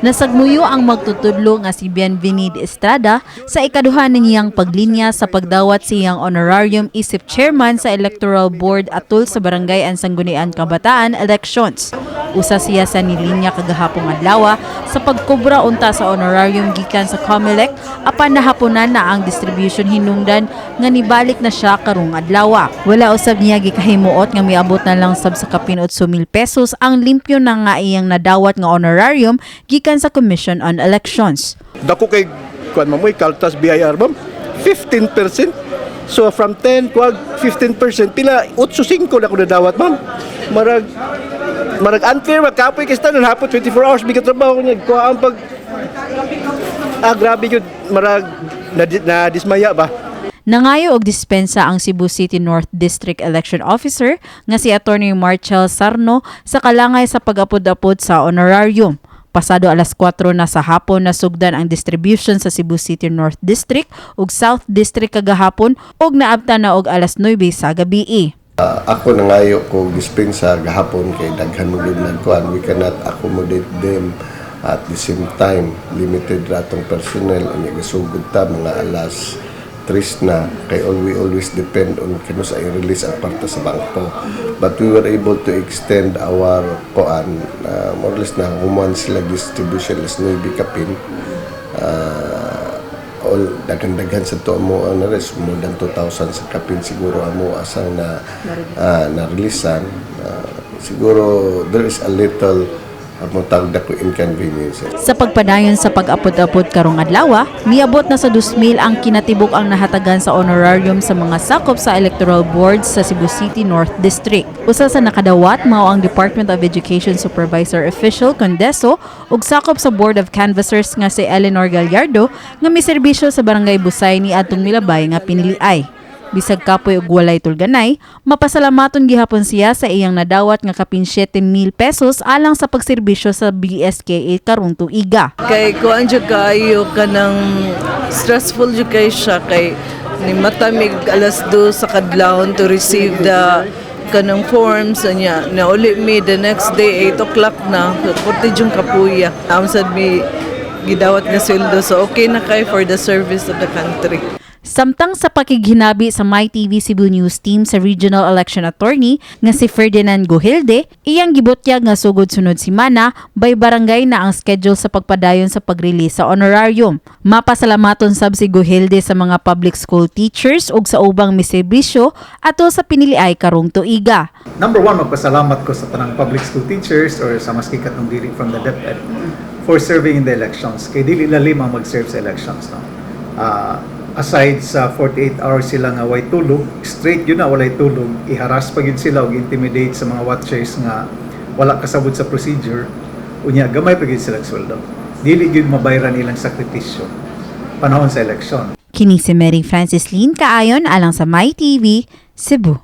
Nasagmuyo ang magtutudlo nga si Bienvenid Estrada sa ikaduha niyang paglinya sa pagdawat siyang honorarium isip chairman sa Electoral Board atol sa Barangay and Sangguniang Kabataan elections. Usa siya sa nilinya kagahapong adlaw sa pagkobra unta sa honorarium gikan sa COMELEC, apan nahaponan na ang distribution hinungdan nga nibalik na siya karong adlaw. Wala usab niya gikahimuot nga miabot na lang sab sa kapin 8,000 pesos ang limpyo na nga iyang nadawat nga honorarium gikan sa Commission on Elections. Dako kay kuan, ma'am, oy, kaltas BIR, ma'am, 15%. So from 10 kuag 15%, pila? 8.5 na ko nadawat, ma'am. Marag unfair, makapoy kay tanan hapon, 24 hours mi trabaho niya kuha ang pag, ah, grabe gyud, marag na dismaya ba. Nangayo og dispensa ang Cebu City North District Election Officer nga si Attorney Marcel Sarno sa kalangay sa pag-apod-apod sa honorarium. Pasado alas 4 na sa hapon na sugdan ang distribution sa Cebu City North District ug South District kagahapon ug naabtan na og alas 9 sa gabi. Ako nangayo ko dispensa gahapon kay daghan mo gyud nagkuan. We cannot accommodate them at the same time. Limited ra atong personnel. Unya gasugod ta mga alas 3 na kay we always depend on kanus-a i-release ang kwarta sa bangko, but we were able to extend our kuan, more or less na human sila distribution alas 9 kapin. All daghan-daghan sa to mo ang na more than 2,000 sa kapin siguro amo asang na na releasean. Siguro there is a little mo tawag dako inconvenience. Sa pagpadayon sa pag-apod-apod karong adlaw, miabot na sa 2,000 ang kinatibuk ang nahatagan sa honorarium sa mga sakop sa electoral boards sa Cebu City North District. Usa sa nakadawat mao ang Department of Education Supervisor Official Condeso ug sakop sa Board of Canvassers nga si Eleanor Gallardo nga miserbisyo sa Barangay Busay ni adtong milabay nga piniliay. Bisag kapoy ug walay tulganay, mapasalamaton gihapon siya sa iyang nadawat nga kapin 7,000 pesos alang sa pagserbisyo sa BSKA karong tuiga. Kay kuan jud kaayo, kanang stressful jud kay siya kay ni matamig alas 2 sa kadlawon to receive the kanang forms niya na uli mi the next day 8 o'clock na. Purti jud kapuya. Amo sad mi gidawat nga sweldo, so okay na kay for the service of the country. Samtang sa pakighinabi sa MyTV Cebu News Team sa Regional Election Attorney nga si Ferdinand Guhilde, iyang gibutyag nga sugod sunod simana by barangay na ang schedule sa pagpadayon sa pag-release sa honorarium. Mapasalamaton sab si Guhilde sa mga public school teachers ug sa ubang miserbisyo atol sa piniliay karong tuiga. Number one, magpasalamat ko sa tanang public school teachers or sa maski katong dili from the DepEd for serving in the elections. Kay dili lalim ang mag-serve sa elections. No? Aside sa 48 hours sila nga way tulog, straight yun na walay tulog, iharas pa gyud sila og intimidate sa mga watchers nga wala kasabot sa procedure, unya gamay pa gyud sila sweldo. Dili gyud mabayran ilang sakripisyo panahon sa election. Kini si Mary Francis Lynn Kaayon alang sa MyTV, Cebu.